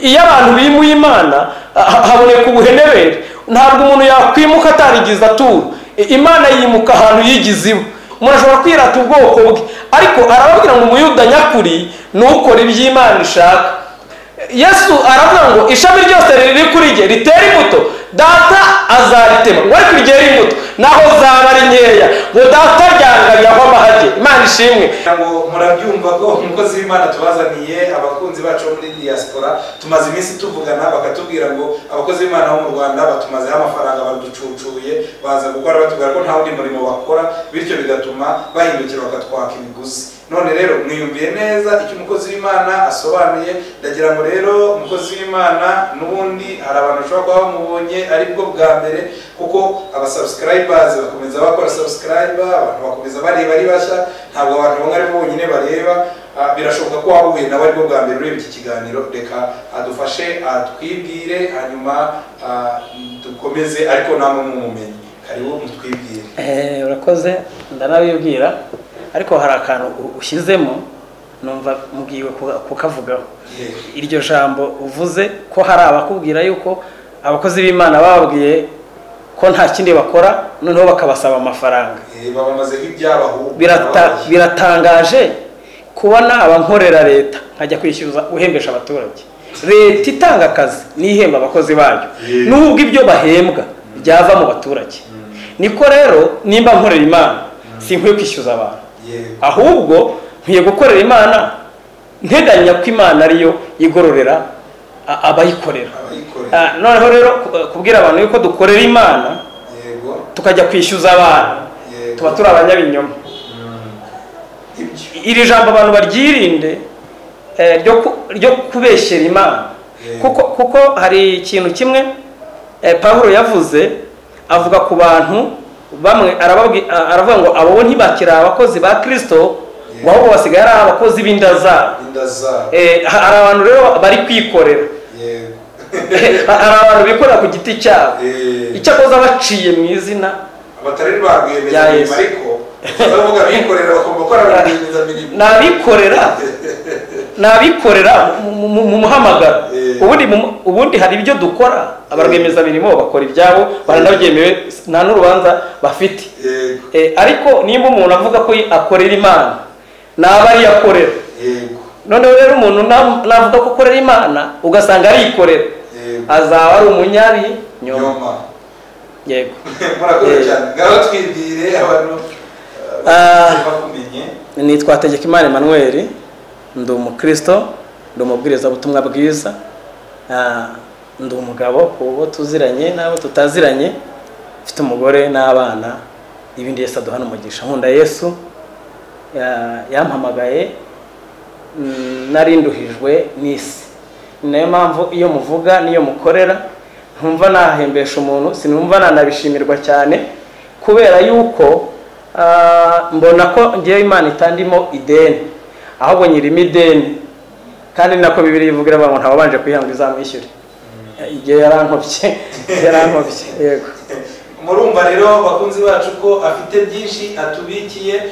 Iyo abantu bimuye Imana haboneka ubuhenebere. Ntabwo umuntu yakwimuka atarigize atura. Imana yimuka ahantu yigize iwe. Umuntu ashobora kwirata ubwoko bwe, ariko arababwira ngo umuyuda nyakuri ni ukora iby'Imana ishaka. Yesu aravuga ngo ishami ryose riri kuri jye ritera imbuto, data azaritema, ngo ariko ryera imbuto naho zaba ari nkeya, ngo data ryanganyaho amahage. Imana ishimwe. Ngo murabyumva ko umukozi w'Imana tubazaniye abakunzi bacu bo muri diaspora, tumaze iminsi tuvugana bakatubwira ngo abakozi b'Imana bo mu Rwanda batumazeho amafaranga, baducucuye, baza gukora batubwira ko nta wundi murimo bakora, bityo bigatuma bahindukira bakatwaka ibiguzi. None rero mwiyumviye neza icyo umukozi w'Imana asobanuye. Ndagira ngo rero umukozi w'Imana n'ubundi hari abantu bashobora kuba bamubonye aribwo bwa mbere, kuko abasubscribers bakomeza bakora subscribe, abantu bakomeza bareba ari bashya, ntabwo abantu bamwe ari bonyine bareba. Birashoboka ko waba uhuye nawe aribwo bwa mbere ureba iki kiganiro. Reka adufashe atwibwire, hanyuma dukomeze, ariko namwe mumumenye. Karibu mutwibwire. Urakoze, ndanabibwira, ariko hari akantu ushyizemo numva mubwiwe kukavugaho. Iryo jambo uvuze ko hari abakubwira yuko abakozi b'Imana bababwiye ko nta kindi bakora, noneho bakabasaba amafaranga. Biratangaje kubona abankorera leta nkajya kwishyuza uhembesha abaturage. Leta itanga akazi n'ihemba abakozi bayo, nubwo ibyo bahembwa byava mu baturage. Niko rero nimba nkorera Imana sinkwiye kwishyuza abantu, ahubwo nkwiye gukorera Imana nteganya ko Imana ariyo igororera abayikorera. Noneho rero kubwira abantu yuko dukorera Imana tukajya kwishyuza abantu, tuba turi abanyabinyoma. Iri jambo abantu baryirinde ryo kubeshyera Imana, kuko hari ikintu kimwe Pawulo yavuze, avuga ku bantu bamwe, aravuga ngo abo ntibakira abakozi ba Kristo, ngo ahubwo basigaye ari abakozi b'inda zabo. Hari abantu rero bari kwikorera, hari abantu bikorera ku giti cyabo, icyakoze baciye mu izina abatari ba rwiyemezamirimo, ariko bavuga bikorera bagomba gukora rwiyemezamirimo. Nabikorera mu muhamagaro. Ubundi hari ibyo dukora, abarwiyemezamirimo bakora ibyabo, baranabyemewe, nta n'urubanza bafite. Ariko nimba umuntu avuga ko akorera Imana, naba ari akorera. Noneho rero umuntu navuga ko akorera Imana ugasanga arikorera, azaba ari umunyabinyoma. Yego. Murakoze cyane. Ngaho twibwire abantu bakumenye. Nitwa Hategekimana Emmanuel, ndi umukristo, ndi umubwirizabutumwa bwiza, ndi umugabo kubo tuziranye n'abo tutaziranye, mfite umugore n'abana, ibindi Yesu aduhana umugisha. Nkunda Yesu, yampamagaye narinduhijwe n'isi. Ni nayo mpamvu iyo muvuga niyo mukorera ntumva nahembesha umuntu, sinumva nanabishimirwa cyane, kubera yuko mbona ko ngewe Imana itandimo ideni, ahubwo nyirimo ideni. Kandi nako Bibiliya ivuga ngo ntababanje kwihanga izamwishyure. Igihe yarankobye. Yego. Murumva rero bakunzi bacu ko afite byinshi atubikiye.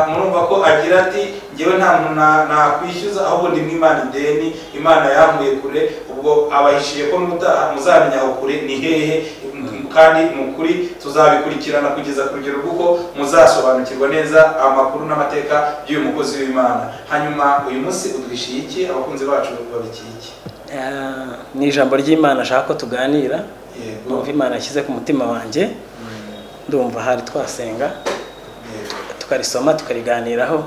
Murumva ko agira ati ngewe nta muntu nakwishyuza, ahubwo ndi Imana ideni, Imana yankuye kure. Ubwo abahishiye ko muzamenya aho kure ni hehe, kandi mu kuri tuzabikurikirana kugeza ku rugero rw'uko muzasobanukirwa neza amakuru n'amateka by'uyu mukozi w'Imana. Hanyuma uyu munsi uduhishiye iki? Abakunzi bacu babikiye iki? Ni ijambo ry'Imana ashaka ko tuganira. Ndumva Imana yashyize ku mutima wanjye, ndumva hari twasenga tukarisoma tukariganiraho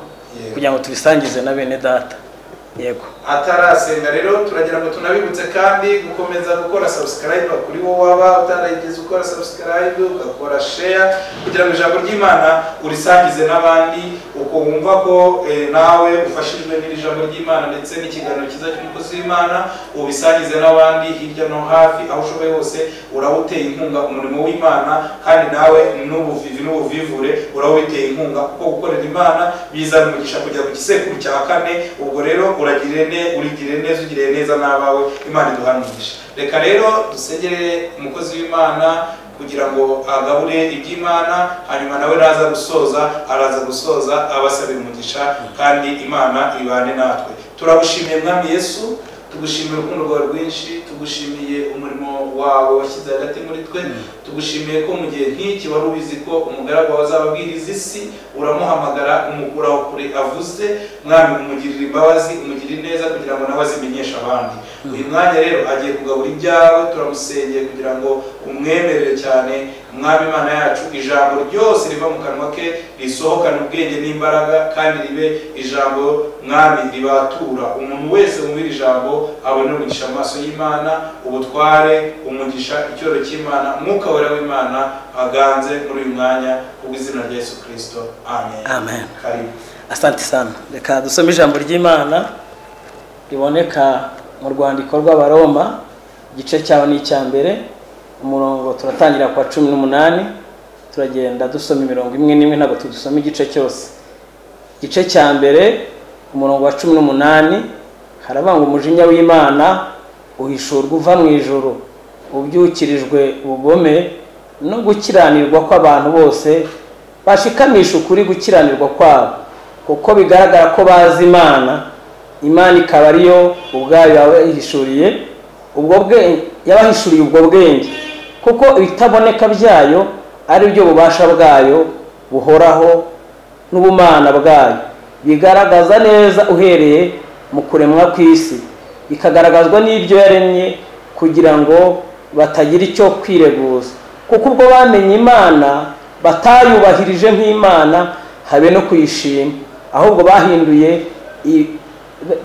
kugira ngo turisangize na bene data. Yego. Atarasenga rero turagira ngo tunabibutse kandi gukomeza gukora subscribe kuri wowe waba utarigeze ukora subscribe, ugakora share kugira ngo ijambo ry'Imana urisangize n'abandi, uko wumva ko nawe ufashijwe n'iri jambo ry'Imana ndetse n'ikiganiro cyiza cy'umukozi w'Imana, ubisangize n'abandi hirya no hafi aho ushoboye hose. Urawuteye inkunga umurimo w'Imana, kandi nawe n'ubuvivi n'ubuvivure urawuteye inkunga, kuko gukorera Imana bizana umugisha kujya ku gisekuru cya kane. Ubwo rero urigire neza, ugirire neza n'abawe, Imana iduhana umugisha. Reka rero dusengere umukozi w'Imana kugira ngo agabure iby'Imana, hanyuma nawe naza gusoza, araza gusoza abasabira umugisha, kandi Imana ibane natwe. Turagushimiye Mwami Yesu Tugushimiye urukundo rwawe rwinshi, tugushimiye umurimo wawe washyize hagati muri twe, tugushimiye ko mu gihe nk'iki wari ubizi ko umugaragu wawe azababwiriza isi, uramuhamagara umukuraho kure avuze. Mwami, umugirira imbabazi, umugirira neza kugira ngo nawe azimenyeshe abandi. Uyu mwanya rero agiye kugabura ibyawe, turamusengeye kugira ngo umwemerere cyane. Mwami Imana yacu, ijambo ryose riva mu kanwa ke risohokane ubwenge n'imbaraga, kandi ribe ijambo Mwami ribatura. Umuntu wese wumvira ijambo abone umugisha mu maso y'Imana, ubutware, umugisha, icyoro cy'Imana, Umwuka Wera w'Imana aganze muri uyu mwanya kubw'izina rya Yesu Kristo. Amen. Amen. Karibu. Asante sana. Reka dusome ijambo ry'Imana riboneka mu rwandiko rw'Abaroma, igice cyaho ni icya mbere, umurongo turatangira kwa 18, turagenda dusoma imirongo imwe n'imwe, ntabwo tudusoma igice cyose. Igice cya mbere umurongo wa 18 harabanga umujinya w'Imana uhishurwa uva mu ijuru, ubyukirijwe ubugome no gukiranirwa kw'abantu bose bashikamisha ukuri gukiranirwa kwabo, kuko bigaragara ko bazi Imana, Imana ikaba ariyo ubwayo yabahishuriye ubwo bwenge, yabahishuriye ubwo bwenge, kuko ibitaboneka byayo ari byo bubasha bwayo buhoraho n'ubumana bwayo, bigaragaza neza uhereye mu kuremwa kw'isi, bikagaragazwa n'ibyo yaremye, kugira ngo batagira icyo kwireguza, kuko ubwo bamenye Imana batayubahirije nk'Imana habe no kuyishima, ahubwo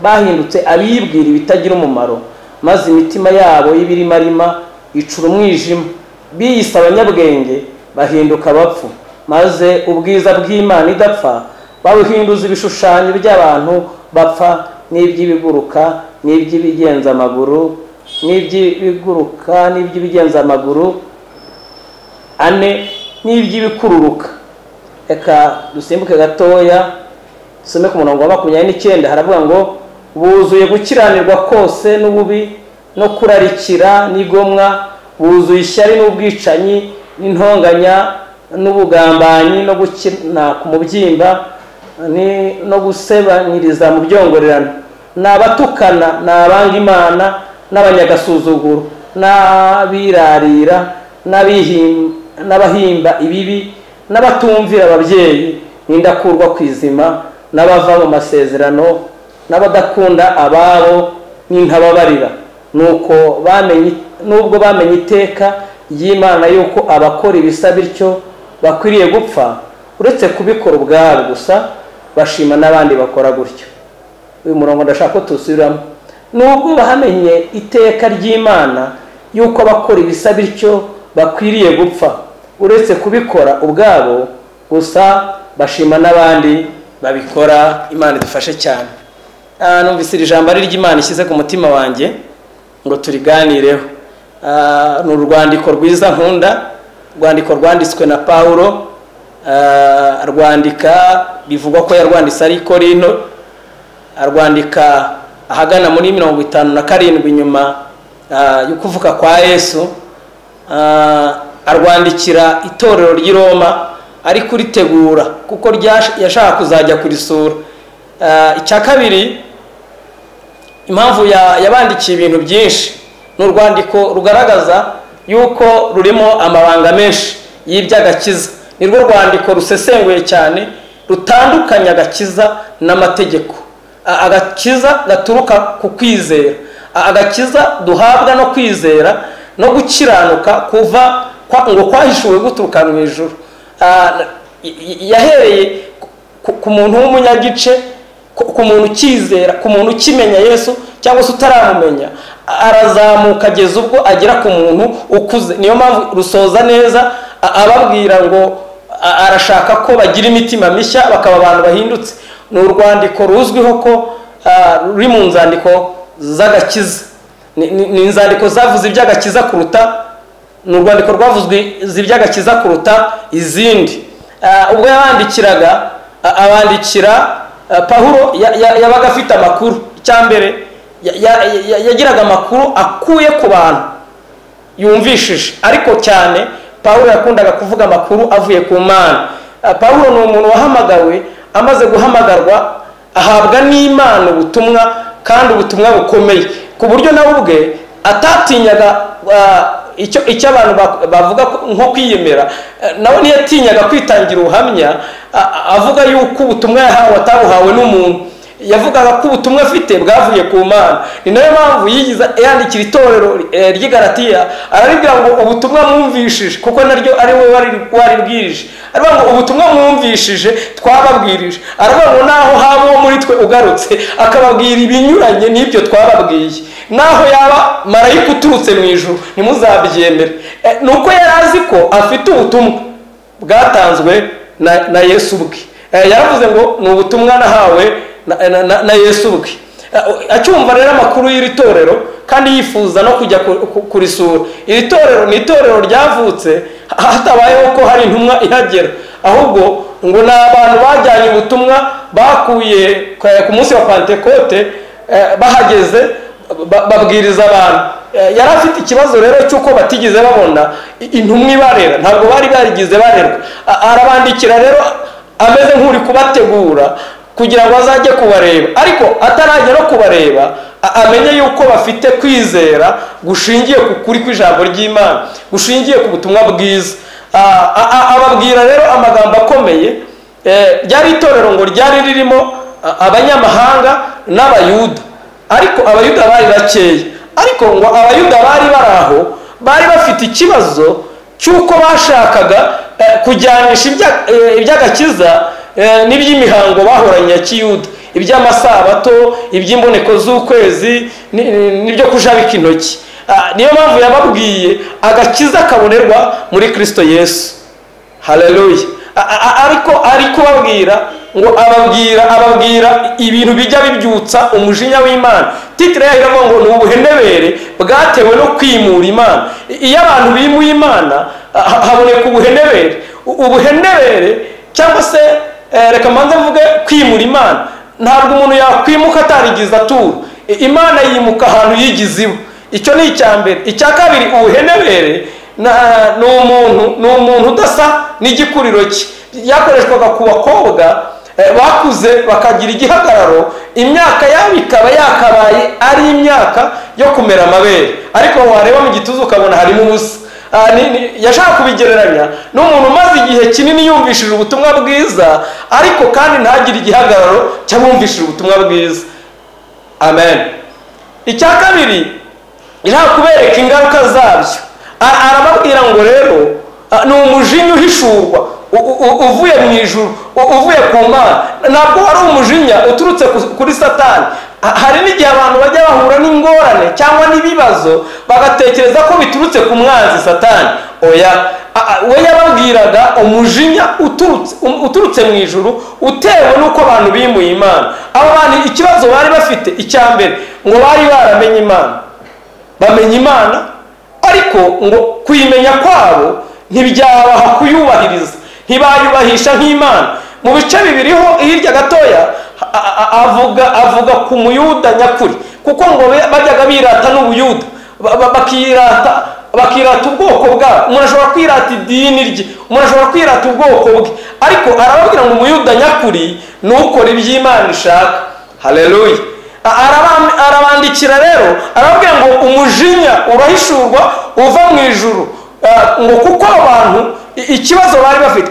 bahindutse abibwira ibitagira umumaro, maze imitima yabo y'ibirimarima icura umwijima, biyise abanyabwenge bahinduka abapfu, maze ubwiza bw'Imana idapfa babuhinduza ibishushanyo by'abantu bapfa, n'iby'ibiguruka n'iby'ibigenza amaguru n'iby'ibiguruka n'iby'ibigenza amaguru ane n'iby'ibikururuka. Reka dusimbuke gatoya dusome ku murongo wa 29, haravuga ngo buzuye gukiranirwa kose n'ububi no kurarikira n'igomwa, buzuye ishyari n'ubwicanyi n'intonganya n'ubugambanyi no gukina ku mubyimba no gusebanyiriza mu byongorerano, ni abatukana, ni abanga Imana n'abanyagasuzuguro, n'abirarira, n'abahimba ibibi, n'abatumvira ababyeyi, n'indakurwa kwizima, n'abava mu masezerano, n'abadakunda ababo, n'intababarira. Nuko bamenye, nubwo bamenye iteka ry'Imana yuko abakora ibisa bityo bakwiriye gupfa, uretse kubikora ubwabo gusa bashima n'abandi bakora gutyo. Uyu murongo ndashaka ko tusubiramo. Nubwo bahamenye iteka ry'Imana yuko abakora ibisa bityo bakwiriye gupfa, uretse kubikora ubwabo gusa bashima n'abandi babikora. Imana idufashe cyane. Numvise iri jambo ari ry'Imana ishyize ku mutima wanjye ngo turiganireho. Ni urwandiko rwiza nkunda, urwandiko rwanditswe na Paulo, arwandika bivugwa ko yarwanditse ari Korinto, arwandika ahagana muri 57 nyuma y'ukuvuka kwa Yesu. Arwandikira itorero ry'i Roma ari kuritegura kuko yashaka kuzajya kurisura. Icya kabiri, impamvu yabandikiye ibintu byinshi, ni urwandiko rugaragaza yuko rurimo amabanga menshi y'iby'agakiza. Ni rwo rwandiko rusesenguye cyane, rutandukanya agakiza n'amategeko. Agakiza gaturuka ku kwizera, agakiza duhabwa no kwizera no gukiranuka kuva ngo kwahishuwe guturuka mu ijuru. Yahereye ku muntu w'umunyagice, ku muntu ukizera, ku muntu ukimenya Yesu cyangwa se utaramumenya, arazamuka ageza ubwo agera ku muntu ukuze. Niyo mpamvu rusoza neza ababwira ngo arashaka ko bagira imitima mishya bakaba abantu bahindutse. Ni urwandiko ruzwiho ko ruri mu nzandiko z'agakiza, ni inzandiko zavuze iby'agakiza kuruta, ni urwandiko rwavuzwe iby'agakiza kuruta izindi. Ubwo yabandikiraga, abandikira Paulo yabaga afite amakuru. Icya mbere yagiraga amakuru akuye ku bantu yumvishije, ariko cyane Paulo yakundaga kuvuga amakuru avuye ku Mana. Paulo ni umuntu wahamagawe, amaze guhamagarwa ahabwa n'Imana ubutumwa, kandi ubutumwa bukomeye. ku buryo nawe ubwe atatinyaga icyo abantu bavuga nko kwiyemera. Nawe ntiyatinyaga kwitangira ubuhamya avuga yuko ubutumwa yahawe atabuhawe n'umuntu, yavugaga ko ubutumwa afite bwavuye ku Mana. Ni nayo mpamvu yigiza yandikira itorero ry'i Galatiya, araribwira ngo ubutumwa mwumvishije, kuko naryo ari we waribwirije, aravuga ngo ubutumwa mwumvishije twababwirije, aravuga ngo naho haba uwo muri twe ugarutse akababwira ibinyuranye n'ibyo twababwiye, naho yaba marayika uturutse mu ijuru ntimuzabyemere. Nuko yari azi ko afite ubutumwa bwatanzwe na Yesu ubwe. Yaravuze ngo ni ubutumwa nahawe na Yesu ubwe. Acyumva rero amakuru y'iri torero kandi yifuza no kujya kurisura. Iri torero ni itorero ryavutse hatabayeho ko hari intumwa ihagera, ahubwo ngo ni abantu bajyanye ubutumwa bakuye ku munsi wa Pentekote, bahageze babwiriza abantu. Yari afite ikibazo rero cy'uko batigeze babona intumwa ibarera, ntabwo bari barigize barerwa. Arabandikira rero ameze nk'uri kubategura kugira ngo azajye kubareba, ariko atarajya no kubareba amenye yuko bafite kwizera gushingiye ku kuri kw'ijambo ry'Imana, gushingiye ku butumwa bwiza. Ababwira rero amagambo akomeye. Ryari itorero ngo ryari ririmo abanyamahanga n'abayuda, ariko abayuda bari bakeya. Ariko ngo abayuda bari bari aho bari bafite ikibazo cy'uko bashakaga kujyanisha iby'agakiza n'iby'imihango bahoranye ya kiyuda, iby'amasabato, iby'imboneko z'ukwezi, n'ibyo kujabika intoki. Niyo mpamvu yababwiye agakiza kabonerwa muri Kristo Yesu. Haleluya. Ariko ari kubabwira ngo ababwira ibintu bijya bibyutsa umujinya w'Imana. Titire yayo iravuga ngo ni ubuhenebere bwatewe no kwimura Imana. Iyo abantu bimuye Imana haboneka ubuhenebere. Ubuhenebere cyangwa se reka mbanze mvuge kwimura Imana. Ntabwo umuntu yakwimuka atarigize atura. Imana yimuka ahantu yigize iwe. Icyo ni icya mbere. Icya kabiri, ubuhenebere ni umuntu udasa n'igikuriro cye. Yakoreshwaga ku bakobwa bakuze bakagira igihagararo, imyaka yabo ikaba yakabaye ari imyaka yo kumera amabere, ariko wareba mu gituza ukabona harimo ubusa. Yashaka kubigereranya n'umuntu umaze igihe kinini yumvishije ubutumwa bwiza, ariko kandi ntagire igihagararo cy'abumvishije ubutumwa bwiza. Amen. Icya kabiri, irashaka kubereka ingaruka zabyo. Arababwira ngo rero ni umujinya uhishurwa uvuye mu ijuru, uvuye ku Mana. Ntabwo ari umujinya uturutse kuri Satani. Hari n'igihe abantu bajya bahura n'ingorane cyangwa n'ibibazo bagatekereza ko biturutse ku mwanzi Satani. Oya, we yababwiraga umujinya uturutse mu ijuru utewe n'uko abantu bimuye Imana. Abo bantu ikibazo bari bafite, icya mbere ngo bari baramenye Imana, bamenye Imana, ariko ngo kuyimenya kwabo ntibyabaha kuyubahiriza, ntibayubahisha nk'Imana. Mu bice bibiriho hirya gatoya avuga ku muyuda nyakuri, kuko ngo bajyaga birata n'ubuyuda, bakirata ubwoko bwabo. Umuntu ashobora kwirata idini rye, umuntu ashobora kwirata ubwoko bwe, ariko arababwira ngo umuyuda nyakuri ni ukora iby'Imana ishaka. Haleluya. Arabandikira rero arababwira ngo umujinya urahishurwa uva mu ijuru, ngo kuko abantu ikibazo bari bafite.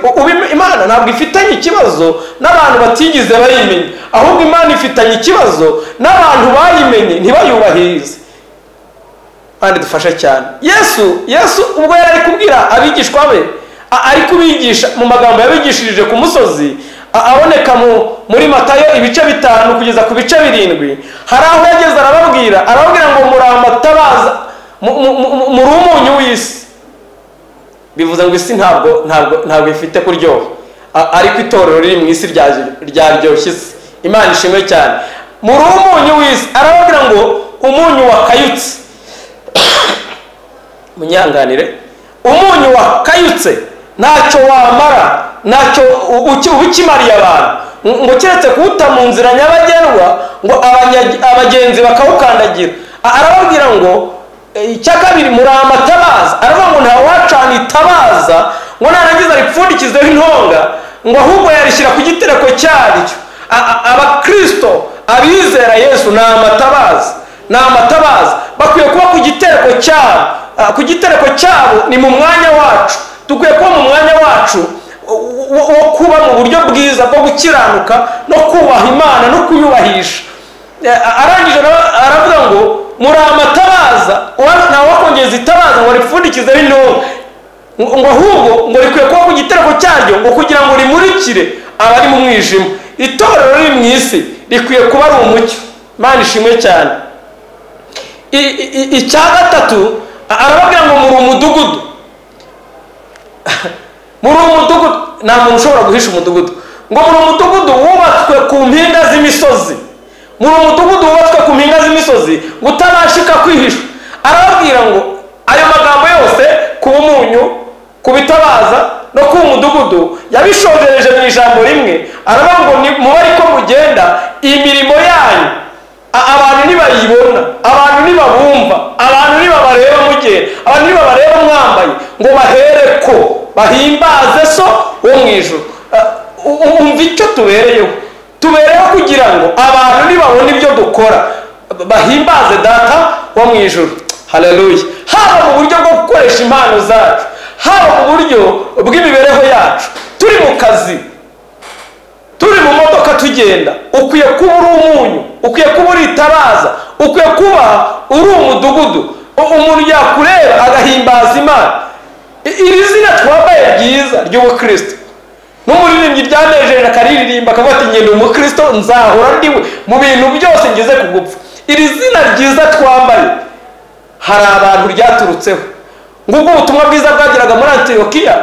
Imana ntabwo ifitanye ikibazo n'abantu batigeze bayimenya, ahubwo Imana ifitanye ikibazo n'abantu bayimenye ntibayubahirize. Kandi dufashe cyane. Yesu ubwo yari ari kubwira abigishwa be, ari kubigisha mu magambo yabigishirije ku musozi aboneka muri Matayo ibice 5 kugeza ku bice 7, hari aho yageze arababwira ngo muri amatabaza, muri umunyu w'isi. Bivuze ngo isi ntabwo ifite kuryoha, ariko itorero riri mu isi ryaryoshye isi. Imana ishimwe cyane. Muri umunyu w'isi, arababwira ngo umunyu wakayutse, munyanganire, umunyu wakayutse ntacyo wamara, ntacyo ubukimariye abantu, ngo keretse kuwuta mu nzira nyabagendwa ngo abagenzi bakawukandagira. Arababwira ngo icya kabiri, muri amatabaza. Aravuga ngo nta wacana itabaza ngo narangiza ripfundikizeho intonga, ngo ahubwo yarishyira ku gitereko cyaryo. Abakristo abizera Yesu ni amatabaza, Ni amatabaza, bakwiye kuba ku gitereko cyabo. Ku gitereko cyabo ni mu mwanya wacu, dukwiye kuba mu mwanya wacu wo kuba mu buryo bwiza bwo gukiranuka no kubaha Imana no kuyubahisha. Arangije aravuga ngo muri amatabaza, ntawakongeza itabaza ngo ripfundikizeho intonga, ngo ahubwo ngo rikwiye kuba ku gitereko cyaryo, ngo kugira ngo rimurikire abari mu mwijima. Itorero riri mu isi rikwiye kuba ari umucyo. Imana ishimwe cyane. Icya gatatu arababwira ngo muri umudugudu. Muri umudugudu nta muntu ushobora guhisha umudugudu. Ngo muri umudugudu wubatswe ku mpinga z'imisozi, muri umudugudu wubatswe ku mpinga z'imisozi ngo utabashika kwihisha. Arababwira ngo ayo magambo yose, kuba umunyu, kubitabaza no kuba umudugudu, yabishojereje mu ijambo rimwe. Aravuga ngo mube ariko mugenda, imirimo yanyu abantu nibayibona, abantu nibabumva, abantu nibabareba mugenda, abantu nibabareba mwambaye, ngo bahere ko bahimbaze so wo mu ijuru. Umva icyo tubereyeho, tubereyeho kugira ngo abantu nibabona ibyo dukora bahimbaze Data wo mu ijuru. Haleluya. Haba mu buryo bwo gukoresha impano zacu, haba mu buryo bw'imibereho yacu, turi mu kazi, turi mu modoka tugenda, ukwiye kuba uri umunyu, ukwiye kuba uri itabaza, ukwiye kuba uri umudugudu. Umuntu yakureba agahimbaza Imana. Iri zina twambaye ryiza ry'ubukristo, n'umuririmbyi ryanejeje akaririmba akavuga ati ngenda umukristo nzahora ndiwe mu bintu byose ngeze ku gupfa. Iri zina ryiza twambaye hari abantu ryaturutseho. Ngubwo ubutumwa bwiza bwageraga muri Antiyokiya,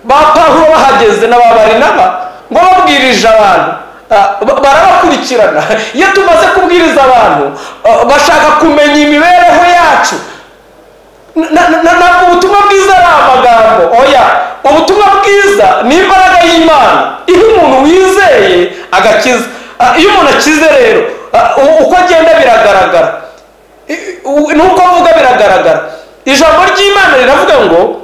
ba Pawulo bahageze na ba Barinaba ngo babwirije abantu, barabakurikirana. Iyo tumaze kubwiriza abantu bashaka kumenya imibereho yacu. Ntabwo ubutumwa bwiza ari amagambo, oya. Ubutumwa bwiza ni imbaraga y'Imana iyo umuntu wizeye agakiza. Iyo umuntu akize rero, uko agenda biragaragara, nuko avuga biragaragara. Ijambo ry'Imana riravuga ngo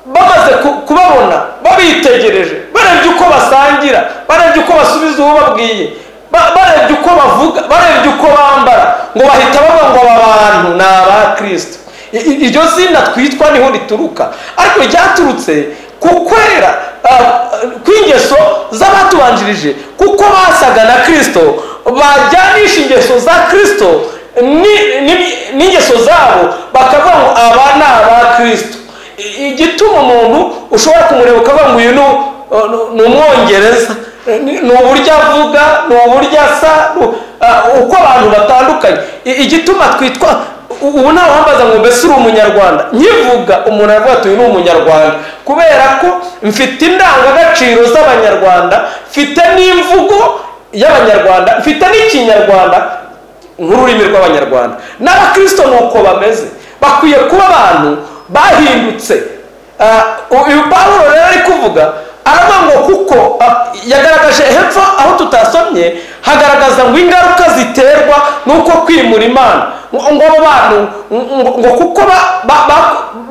bamaze kubabona babitegereje, barebye uko basangira, barebye uko basubiza uwo babwiye, barebye uko bavuga, barebye uko bambara, ngo bahita bavuga ngo aba bantu ni aba Kristo. Iryo zina twitwa niho rituruka, ariko ryaturutse ku kwera kw'ingeso z'abatubanjirije, kuko basaga na Kristo, bajyanisha ingeso za Kristo n'ingeso zabo, bakavuga ngo aba ni aba Kristo. Igituma umuntu ushobora kumureba ukavuga ngo uyu ni umwongereza, ni uburyo avuga, ni uburyo asa, uko abantu batandukanye. Igituma twitwa ubu ntawambaza ngo mbese uri umunyarwanda, nkivuga umuntu aravuga ati uyu ni umunyarwanda, kubera ko mfite indangagaciro z'abanyarwanda, mfite n'imvugo y'abanyarwanda, mfite n'ikinyarwanda nk'ururimi rw'abanyarwanda. N'abakristo ni uko bameze, bakwiye kuba abantu bahindutse. Uyu Pawulo rero ari kuvuga, aravuga ngo kuko yagaragaje hepfo aho tutasomye, hagaragaza ngo ingaruka ziterwa nuko kwimura Imana, ngo abo bantu ngo kuko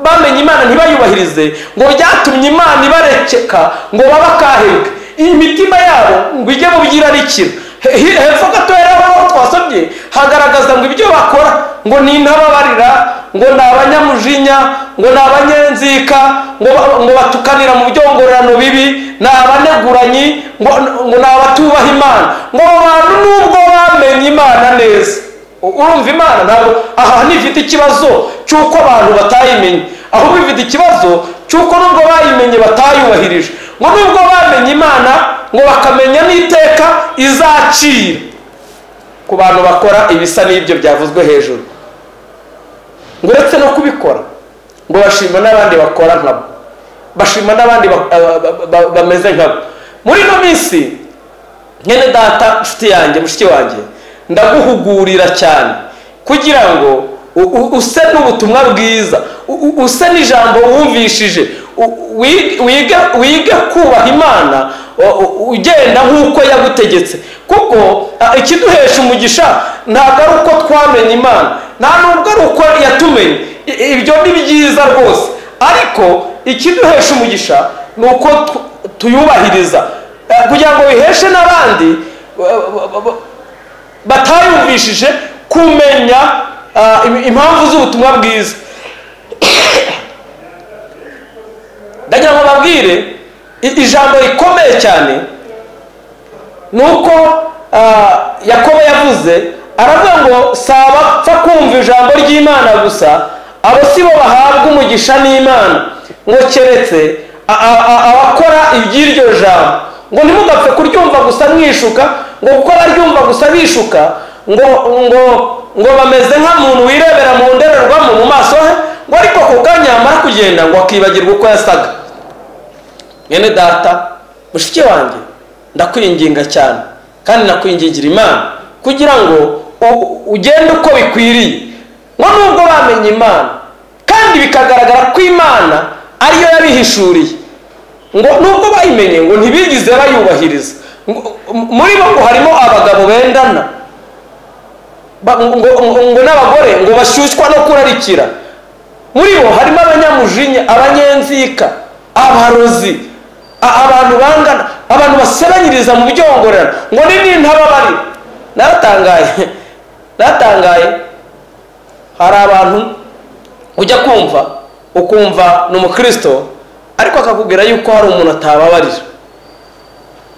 bamenye Imana ntibayubahirize, ngo byatumye Imana ibarekeka ngo babakahebwe, imitima yabo ngo ijye mu byirarikira. Hepfo gato aho twasomye hagaragaza ngo ibyo bakora ngo ni intababarira, ngo ni abanyamujinya, ngo ni abanyenzika, ngo batukanira mu byongorerano bibi, ni abaneguranyi, ngo ni abatubaha Imana. Ngo abo bantu nubwo bamenye Imana neza, urumva Imana ntabwo aha ntifite ikibazo cy'uko abantu batayimenye, ahubwo ifite ikibazo cy'uko nubwo bayimenye batayubahirije. Ngo nubwo bamenye Imana, ngo bakamenya n'iteka izacira ku bantu bakora ibisa n'ibyo byavuzwe hejuru, ngo uretse no kubikora ngo bashima n'abandi bakora nkabo, bashima n'abandi bameze nkabo. Muri ino minsi mwene data, nshuti yanjye, mushiki wanjye, ndaguhugurira cyane kugira ngo use n'ubutumwa bwiza, use n'ijambo wumvishije, wige kubaha Imana ugenda nk'uko yagutegetse. Kuko ikiduhesha umugisha ntabwo ari uko twamenye Imana, nta nubwo ari uko yatumenye, ibyo ni byiza rwose, ariko ikiduhesha umugisha ni uko tuyubahiriza kugira ngo biheshe n'abandi Batayumvishije kumenya impamvu z'ubutumwa bwiza. Ndagira ngo babwire ijambo rikomeye cyane, nuko Yakobo yavuze aravuga ngo si abapfa kumva ijambo ry'Imana gusa, abo si bo bahabwa umugisha n'Imana, ngo keretse abakora iby'iryo jambo. Ngo ntimugapfe kuryumva gusa mwishuka, ngo kuko abaryumva gusa bishuka ngo bameze nk'umuntu wirebera mu ndorerwamo mu maso he, ngo ariko ako kanya yamara kugenda ngo akibagirwa uko yasaga. Mwene data, mushiki wanjye, ndakwinginga cyane kandi nakwingingira Imana kugira ngo ugende uko bikwiriye. Ngo nubwo bamenye Imana kandi bikagaragara ko Imana ariyo yabihishuriye, ngo nubwo bayimenye ngo ntibigize bayubahiriza. Muri bo ngo harimo abagabo bendana ngo n'abagore ngo bashyushywa no kurarikira. Muri bo harimo abanyamujinya, abanyenzika, abarozi, abantu bangana, abantu basebanyiriza mu byongorerano, ngo ni n'intababarira. Naratangaye. Hari abantu ujya kumva ukumva ni umukristo, ariko akakubwira yuko hari umuntu atababarira.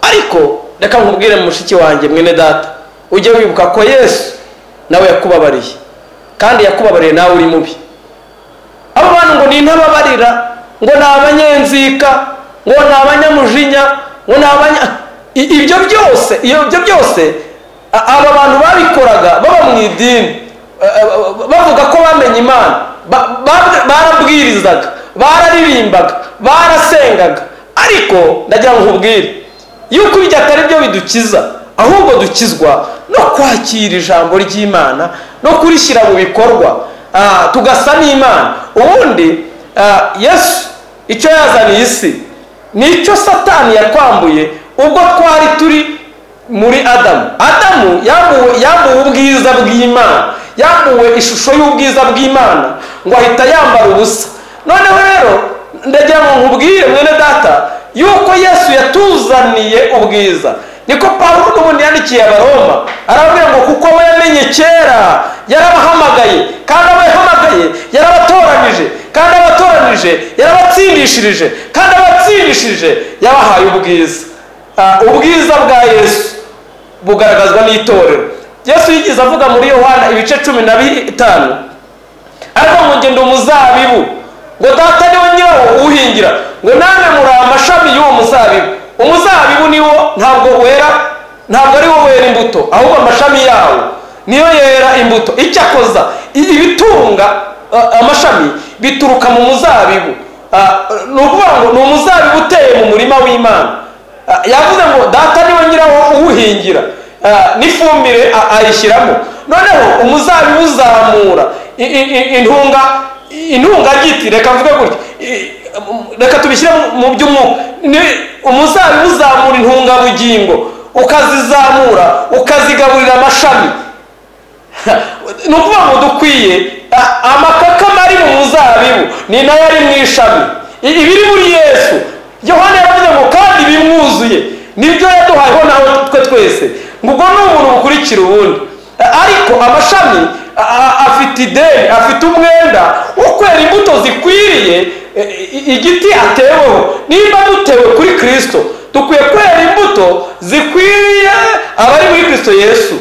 Ariko reka nkubwire mushiki wanjye, mwene data, ujye wibuka ko Yesu nawe yakubabariye, kandi yakubabariye nawe uri mubi. Abo bantu ngo ni intababarira, ngo ni abanyenzika, ngo ni abanyamujinya, ngo ni abanya ibyo byose aba bantu babikoraga baba mu idini, bavuga ko bamenye Imana, barabwirizaga, bararirimbaga, barasengaga. Ariko ndagira ngo nkubwire yuko ibyo atari byo bidukiza, ahubwo dukizwa no kwakira ijambo ry'Imana no kurishyira mu bikorwa, tugasa n'Imana. Ubundi Yesu icyo yazaniye isi nicyo Satani yakwambuye ubwo twari turi muri Adamu. Adamu yambuwe ubwiza bw'Imana, yambuwe ishusho y'ubwiza bw'Imana, ngo ahita yambara ubusa. Noneho rero ndagira ngo nkubwire mwene data yuko Yesu yatuzaniye ubwiza. Niko Pawulo n'ubundi yandikiye Abaroma, arababwira ngo kuko we yamenye kera yarabahamagaye, kandi abo yahamagaye yarabatoranije, kandi abatoranije yarabatsindishirije, kandi abatsindishirije yabahaye ubwiza. Ubwiza bwa Yesu bugaragazwa n'itorero. Yesu yigeze avuga muri Yohana ibice 15, ariko ngo ngende umuzabibu, ngo data niwe nyirawo uhingira, ngo namwe muri amashami y'uwo muzabibu. Umuzabibu niwo ntabwo wera, ntabwo ari wo wera imbuto, ahubwo amashami yawo niyo yera imbuto. Icyakoza ibitunga amashami bituruka mu muzabibu. Ni ukuvuga ngo ni umuzabibu uteye mu murima w'Imana. Yavuze ngo data niwe nyirawo uwuhingira, n'ifumbire ayishyiramo. Noneho umuzabibu uzamura intungagiti, reka mvuge gutya, reka tubishyire mu by'umwuka. Umuzabibu uzamura intungabugingo, ukazizamura ukazigaburira amashami. Ni ukuvuga ngo dukwiye amakakama ari mu muzabibu ni nayo ari mu ishami. Ibiri muri Yesu, Yohana yaravuze ngo kandi bimwuzuye, nibyo yaduhayeho nawe twe twese, ngo ubwo ni ubuntu bukurikira ubundi. Ariko amashami afite ideni, afite umwenda wo kwera imbuto zikwiriye igiti ateweho. Nimba dutewe kuri Kristo, dukwiye kwera imbuto zikwiriye abari muri Kristo Yesu.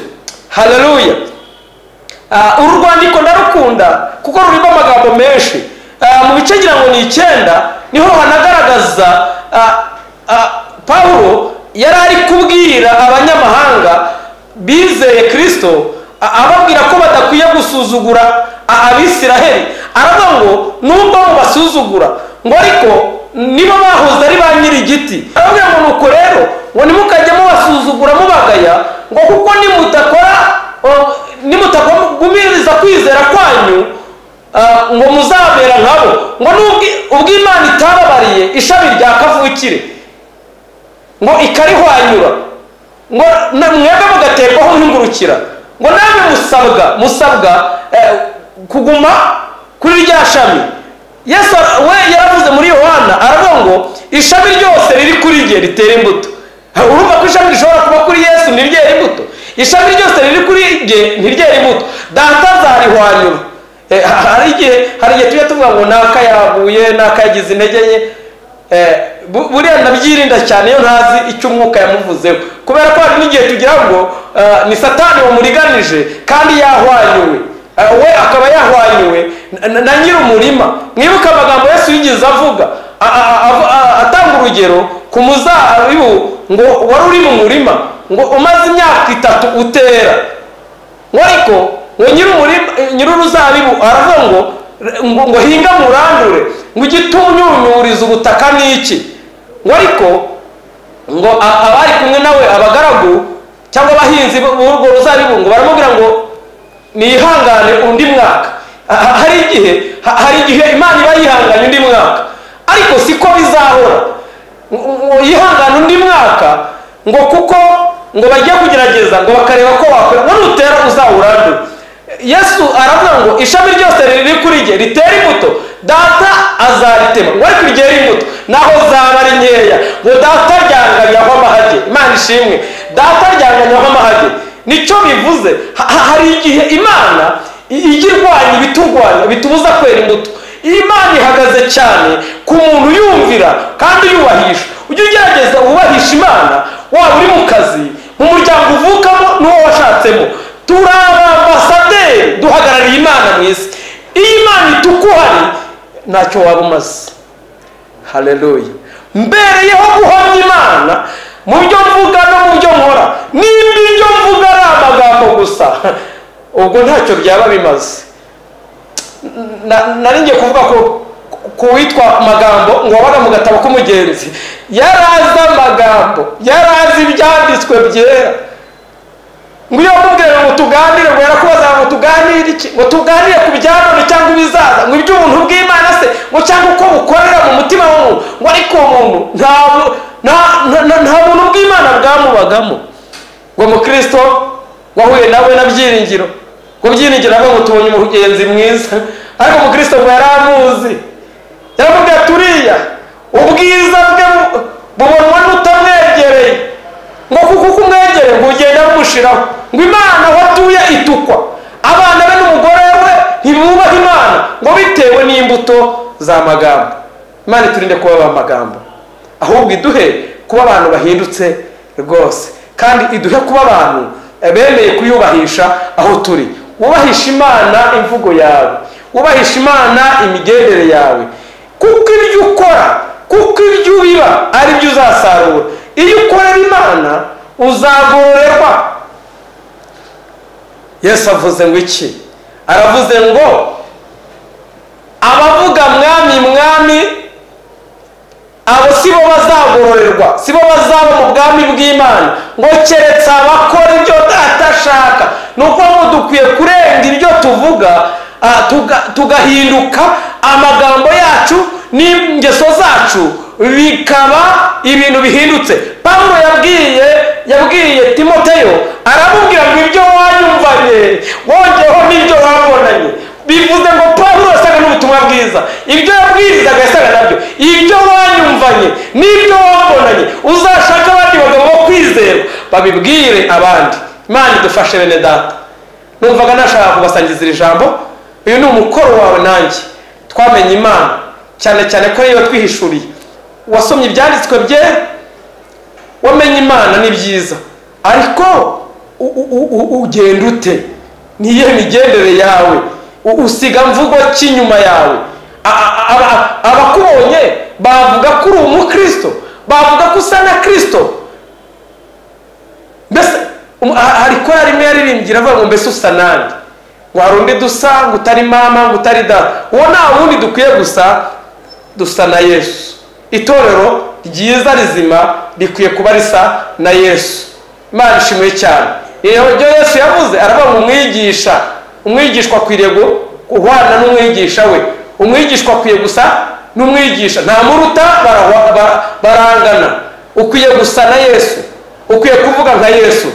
Haleluya. Uru rwandiko ndarukunda kuko rurimo amagambo menshi. Mu bice ngira ngo ni 9 niho hanagaragaza Paulo yari ari kubwira abanyamahanga bizeye Kristo, ababwira ko badakwiye gusuzugura Abisiraheli. Aravuga ngo nubwo mubasuzugura, ngo ariko nibo bahoze ari ba nyiri igiti. Arababwira ngo nuko rero ngo ntimukajye mubasuzugura mubagaya, ngo kuko nimutakora nimutagumiriza kwizera kwanyu ngo muzabera nkabo. Ngo ubwo Imana itababariye ishami rya kavukire ngo ikarihwanyura, ngo mwebwe mugaterwaho nk'ingurukira, ngo namwe musabwa kuguma kuri rya shami. Yesu we yaravuze muri Yohana aravuga ngo ishami ryose riri kuri rye ritera imbuto. Urumva ko ishami rishobora kuba kuri Yesu ntiryere imbuto. Ishami ryose riri kuri jye ntiryera imbuto, Data azarihwanyura. Hari igihe tujya tuvuga ngo naka yaguye, naka yagize intege nke. Buriya ndabyirinda cyane iyo ntazi icyo umwuka yamuvuzeho, kubera ko hari n'igihe tugira ngo ni Satani wamuriganije kandi yahwanyuwe, we akaba yahwanyuwe na nyir'umurima. Mwibuke amagambo Yesu yigeze avuga atanga urugero ku muzabibu ngo wari uri mu murima, ngo umaze imyaka 3 utera, ngo ariko ngo nyir'uruzabibu aravuga ngo hinga murandure, ngo igitunyunyuriza ubutaka n'iki, ngo ariko ngo abari kumwe nawe abagaragu cyangwa abahinzi b'urwo ruzabibu ngo baramubwira ngo nihangane undi mwaka. Hari igihe Imana iba yihanganye undi mwaka, ariko siko bizahora. Yihangane undi mwaka ngo kuko ngo bagiye kugerageza ngo bakareba ko wakora, ngo nutera uzawurandure. Yesu aravuga ngo ishami ryose riri kuri jye ritera imbuto, Data azaritema, ngo ariko ryera imbuto naho zaba ari nkeya, ngo Data ryanganyaho amahage. Imana ishimwe, Data ryanganyaho amahage. Nicyo bivuze. Hari igihe Imana ijya irwanya ibiturwanya bitubuza kwera imbuto. Imana ihagaze cyane ku muntu yumvira kandi yubahisha. Ujye ugerageza wubahisha Imana, waba uri mu kazi, mu muryango uvukamo n'uwo washatsemo. Turi abaambasaderi, duhagarariye Imana mu isi. Iyo Imana itukuhari ntacyo waba umaze. Haleluya. Mbereyeho guhamya Imana mu byo mvuga no mu byo nkora. Nimba ibyo mvuga ari amagambo gusa, ubwo ntacyo byaba bimaze. Nari ngiye kuvuga ko ku witwa Magambo ngo wabaga mu gatabo k'umugenzi, yarazi amagambo, yarazi ibyanditswe byera. Ngo iyo mubwira ngo tuganire, ngo yarakubaza ngo tuganire iki, ngo tuganire ku bya none cyangwa ibizaza, ngo iby'ubuntu bw'Imana se, ngo cyangwa uko bukorera mu mutima w'umuntu, ngo ariko umuntu nta buntu bw'Imana bwamubagamo. Ngo mukristo wahuye nawe na Byiringiro, ngo Byiringiro avuga ngo tubonye umugenzi mwiza, ariko mukristo ngo yaramuzi, yaramubwiye turiya ubwiza bwe bubonwa n'utamwegereye, ngo kuko ukumwegereye ngo ugenda bumushiraho, ngo Imana aho atuye itukwa, abana be n'umugore we ntibubaha Imana, ngo bitewe n'imbuto z'amagambo. Imana iturinde kuba amagambo, ahubwo iduhe kuba abantu bahindutse rwose, kandi iduhe kuba abantu bemeye kuyubahisha aho turi. Wubahisha Imana imvugo yawe, wubahisha Imana imigendere yawe, kuko ibyo ukora, kuko ibyo ubiba ari byo uzasarura. Iyo ukorera Imana uzagororerwa. Yesu avuze ngo iki? Aravuze ngo abavuga mwami mwami, abo sibo bazagororerwa, sibo bazaba mu bwami bw'Imana, ngo keretse abakora ibyo Data ashaka. Nuko dukwiye kurenga ibyo tuvuga, tugahinduka amagambo yacu n'ingeso zacu bikaba ibintu bihindutse. Pawulo yabwiye Timoteyo, aramubwira ngo ibyo wanyumvanye wongeyeho n'ibyo wabonanye. Bivuze ngo Pawulo yasaga n'ubutumwa bwiza, ibyo yabwirizaga yasaga nabyo. Ibyo wanyumvanye n'ibyo wabonanye uzashaka abandi bagabo bo kwizerwa babibwire abandi. Imana idufashe bene Data. Numvaga nashaka kubasangiza iri jambo. Uyu ni umukoro wawe nanjye. Twamenye Imana cyane cyane ko ariyo twihishuriye. Wasomye ibyanditswe bye, wamenye Imana ni byiza, ariko ugenda ute? Niye migendere yawe? Usiga mvugo cy'inyuma yawe? Abakubonye bavuga ko uri umukristo, bavuga ko usa na Kristo. Mbese hari korali imwe yaririmbye avuga ngo mbese usa nande? Ngo hari undi dusa, ngo utari mama, ngo utari data. Uwo nta wundi dukwiye gusa, dusa na Yesu. Itorero ryiza rizima rikwiye kuba risa na Yesu. Imana ishimwe cyane. Ibyo Yesu yavuze, aravuga ngo umwigisha, umwigishwa akwiriye guhwana n'umwigisha we, umwigishwa akwiye gusa n'umwigisha, nta muruta, barangana. Ukwiye gusa na Yesu, ukwiye kuvuga nka Yesu,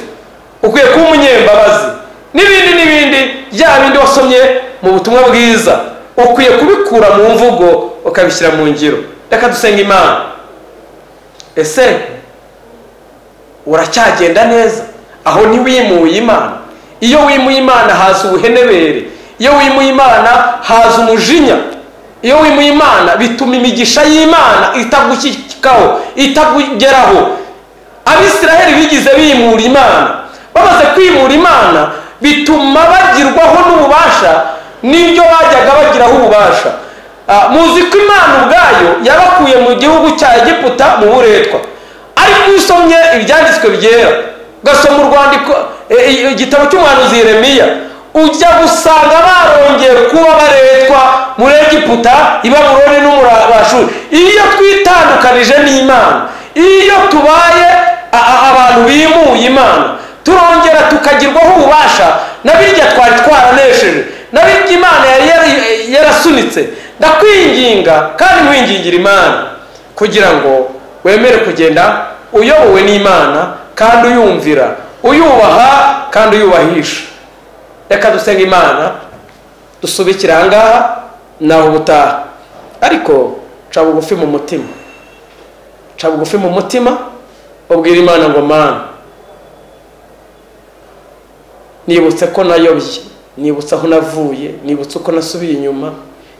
ukwiye kuba umunyembabazi n'ibindi n'ibindi, bya bindi wasomye mu butumwa bwiza ukwiye kubikura mu mvugo ukabishyira mu ngiro. Reka dusenga Imana. Ese uracyagenda neza? Aho ntiwimuye Imana. Iyo wimuye Imana haza ubuhenebere, iyo wimuye Imana haza umujinya, iyo wimuye Imana bituma imigisha y'Imana itagushyikaho, itagugeraho. Abisiraheli bigize bimura Imana, bamaze kwimura Imana bituma bagirwaho n'ububasha n'ibyo bajyaga bagiraho ububasha. Muzi ko Imana ubwayo yabakuye mu gihugu cya Egiputa mu buretwa, ariko usomye ibyanditswe byera, ugasoma urwandiko igitabo cy'umuhanuzi Yeremiya, ujya gusanga barongeye kuba baretwa muri Egiputa, i Babuloni no muri Ashuri. Iyo twitandukanije n'Imana, iyo tubaye abantu bimuye Imana, turongera tukagirwaho ububasha na birya twari twaranesheje, na birya Imana yari yarasunitse. Ndakwinginga kandi nkwingingira Imana kugira ngo wemere kugenda uyobowe n'Imana kandi uyumvira, uyubaha kandi uyubahisha. Reka dusenge Imana, dusubikire aha ngaha naho ubutaha. Ariko ca bugufi mu mutima, ca bugufi mu mutima, ubwira Imana ngo Mana, nibutse ko nayobye, nibutse aho navuye, nibutse uko nasubiye inyuma,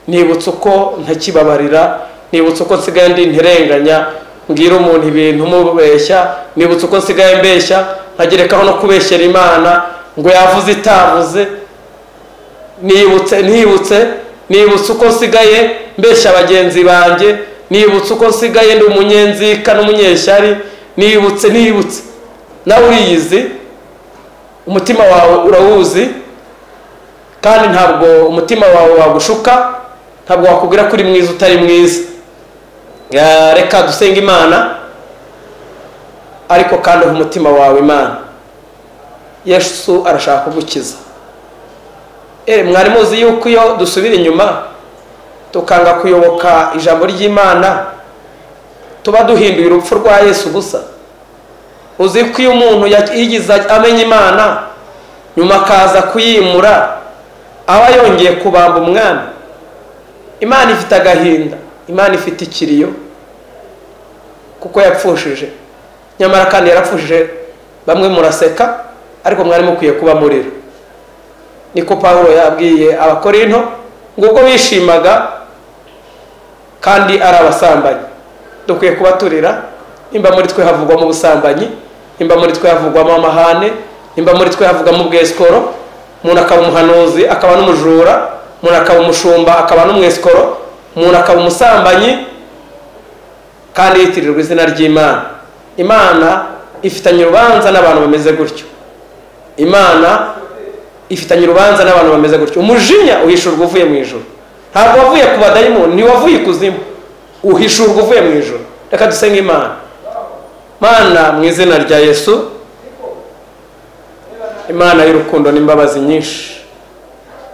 nibutse uko ntakibabarira, nibutse uko nsigaye ndi ntirenganya, mbwira umuntu ibintu mubeshya, nibutse uko nsigaye mbeshya, nkagerekaho no kubeshyera Imana ngo yavuze itavuze, nibutse uko nsigaye mbeshya bagenzi banjye, nibutse uko nsigaye ndi umunyenzika n'umunyeshyari, nibutse nawe uriyizi, umutima wawe urawuzi, kandi ntabwo umutima wawe wagushuka, ntabwo wakubwira ko uri mwiza utari mwiza. Reka dusenge Imana, ariko kandi uha umutima wawe Imana. Yesu arashaka kugukiza. Mwari muzi yuko iyo dusubira inyuma tukanga kuyoboka ijambo ry'Imana tuba duhinduye urupfu rwa Yesu gusa. Uzi ko iyo umuntu yigize amenya Imana nyuma akaza kuyimura aba yongeye kubamba umwami. Imana ifite agahinda, Imana ifite ikiriyo kuko yapfushije, nyamara kandi yarapfushije bamwe muraseka, ariko mwari mukwiye kuba murira. Niko Pawulo yabwiye Abakorinto ngo ubwo bishimaga kandi ari abasambanyi, dukwiye kuba turira. Nimba muri twe havugwamo ubusambanyi, nimba muri twe havugwamo amahane, nimba muri twe havugwamo ubwesikoro, umuntu akaba umuhanuzi akaba n'umujura, umuntu akaba umushumba akaba n'umwesikoro, umuntu akaba umusambanyi kandi yitirirwa izina ry'Imana. Imana ifitanye urubanza n'abantu bameze gutyo. Imana ifitanye urubanza n'abantu bameze gutyo. Umujinya uhishurwa uvuye mu ijuru, ntabwo wavuye ku badayimoni, ntiwavuye ikuzimu, uhishurwa uvuye mu ijuru. Reka dusenge Imana. Mana, mu izina rya Yesu, Imana y'urukundo n'imbabazi nyinshi,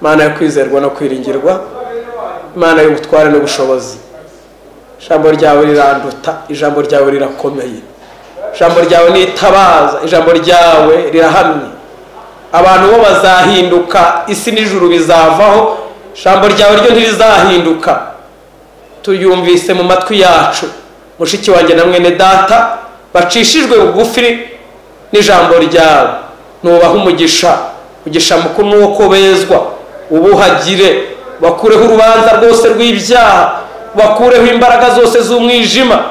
Imana yo kwizerwa no kwiringirwa, Imana y'ubutware n'ubushobozi, ijambo ryawe riranduta, ijambo ryawe rirakomeye, ijambo ryawe nitabaza, ijambo ryawe rirahamye. Abantu bo bazahinduka, isi n'ijuru bizavaho, ijambo ryawe ryo ntirizahinduka. Tuyumvise mu matwi yacu, mushiki wanjye na mwene data bacishijwe bugufi n'ijambo ryawe. Nubaha umugisha, umugisha mukuru nuko bezwa, ubuhagire, bakureho urubanza rwose rw'ibyaha, bakureho imbaraga zose z'umwijima,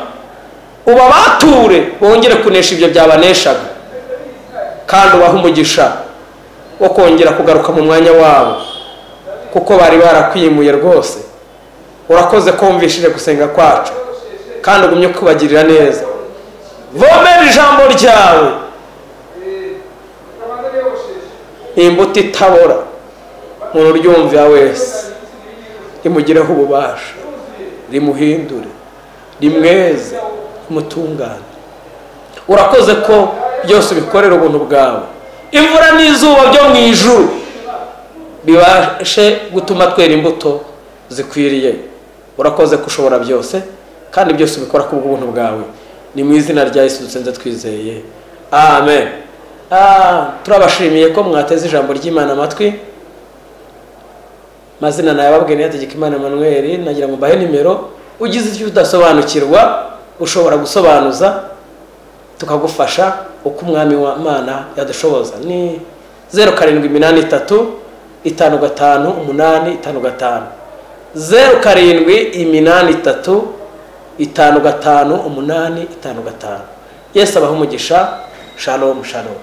ubabature bongere kunesha ibyo byabaneshaga, kandi ubaha umugisha wo kongera kugaruka mu mwanya wabo kuko bari barakwimuye rwose. Urakoze ko wumvishije gusenga kwacu kandi ugumye kubagirira neza. Vomera ijambo ryawe, imbuto itabora, umuntu uryumvira wese rimugireho ububasha, rimuhindure, rimweze, rimutungane. Urakoze ko byose ubikorera ubuntu bwawe. Imvura n'izuba byo mu ijuru bibashe gutuma twera imbuto zikwiriye. Urakoze ko ushobora byose kandi byose ubikora ku bw'ubuntu bwawe. Ni mu izina rya Yesu dusenze twizeye, amen. Turabashimiye ko mwateze ijambo ry'Imana amatwi. Mazina nayababwiye Niyitegeka Emmanuel, nagira ngo mbahe nimero, ugize icyo udasobanukirwa ushobora gusobanuza. Tukagufasha uko Umwami w'Imana yadushoboza. Ni 0783 55 8 55, 0783 55 8 55. Yesu abahe umugisha. Shalom, shalom.